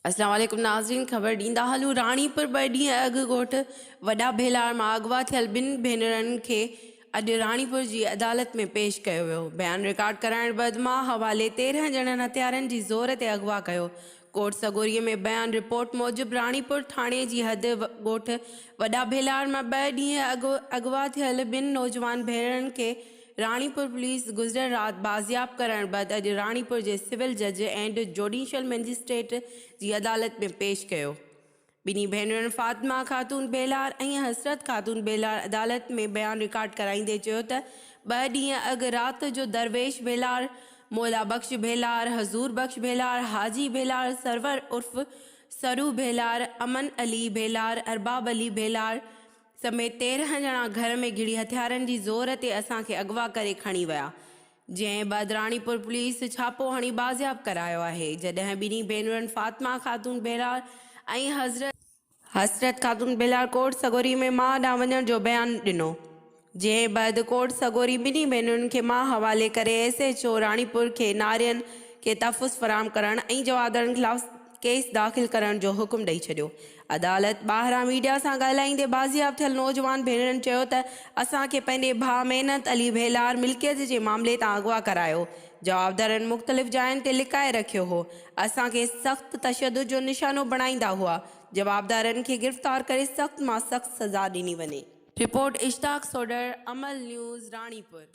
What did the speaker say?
اسلام عليڪم ناظرين خبر ڏيندا هلون راڻيپور ٻه ڏينهن اڳ ڳوٺ وڏا ڀيلار مان اغوا ٿيل ٻن ڀينرن کي اڄ راڻيپور جي عدالت ۾ پيش ڪيو ويو بيان رڪارڊ ڪرائڻ بعد ماء حوالي 13 ڄڻن هٿيارن جي زور تي اغوا ڪيو ڪورٽ سڳوري ۾ بيان رپورٽ موجب راڻيپور ٿاڻي جي حد ڳوٺ وڏا ڀيلار مان ٻه ڏينهن اڳ اغوا ٿيل ٻن نوجوان ڀينرن کي راڻيپور پوليس گذريل رات بازياب ڪرڻ بعد اڄ راڻيپور جي سول جج اينڊ جوڊيشل مئجسٽريٽ جي عدالت ۾ پيش ڪيو. ٻنهي ڀينرن فاطمه خاتون ڀيلار ۽ حسرت خاتون ڀيلار عدالت ۾ بيان رڪارڊ ڪرائيندي چيو ته ٻه ڏينهن اڳ رات جو درويش ڀيلار، مولا بخش ڀيلار، حضور بخش ڀيلار، حاجي ڀيلار، سرور عرف سرو ڀيلار، امن علي ڀيلار، ارباب علي ڀيلار، سميت 13 ڄڻا گهر ۾ گهڙي هٿيارن جي زور تي اسان کي اغوا ڪري کڻي ويا، جنهن بعد راڻيپور پوليس ڇاپو هڻي بازياب ڪرايو آهي، جڏهن ٻنهي ڀينرن فاطمه خاتون ڀيلار ۽ حسرت خاتون ڀيلار ڪورٽ سڳوري ۾ ماء ڏانهن وڃڻ جو بيان ڏنو، جنهن بعد ڪورٽ سڳوري ٻنهي ڀينرن کي ماء حوالي ڪري ايس ايڇ او راڻيپور کي نارين کي تحفظ فراهم ڪرڻ ۽ جوابدارن خلاف ڪيس داخل ڪرڻ جو حڪم ڏئي ڇڏيو. عدالت ٻاهران ميڊيا سان ڳالهائيندي بازياب ٿيل نوجوان ڀينرن چيو ته اسان کي پنهنجي ڀاء محنت علي ڀيلار ملڪيت جي معاملي تان اغوا ڪرايو، جوابدارن مختلف جاين تي لڪائي رکيو هو، اسان کي سخت تشدد جو نشانو بڻائيندا هئا، جوابدارن کي گرفتار ڪري سخت مان سخت سزا ڏني وڃي. رپورٽ، اشتاق سوڍر، عمل نيوز، راڻيپور.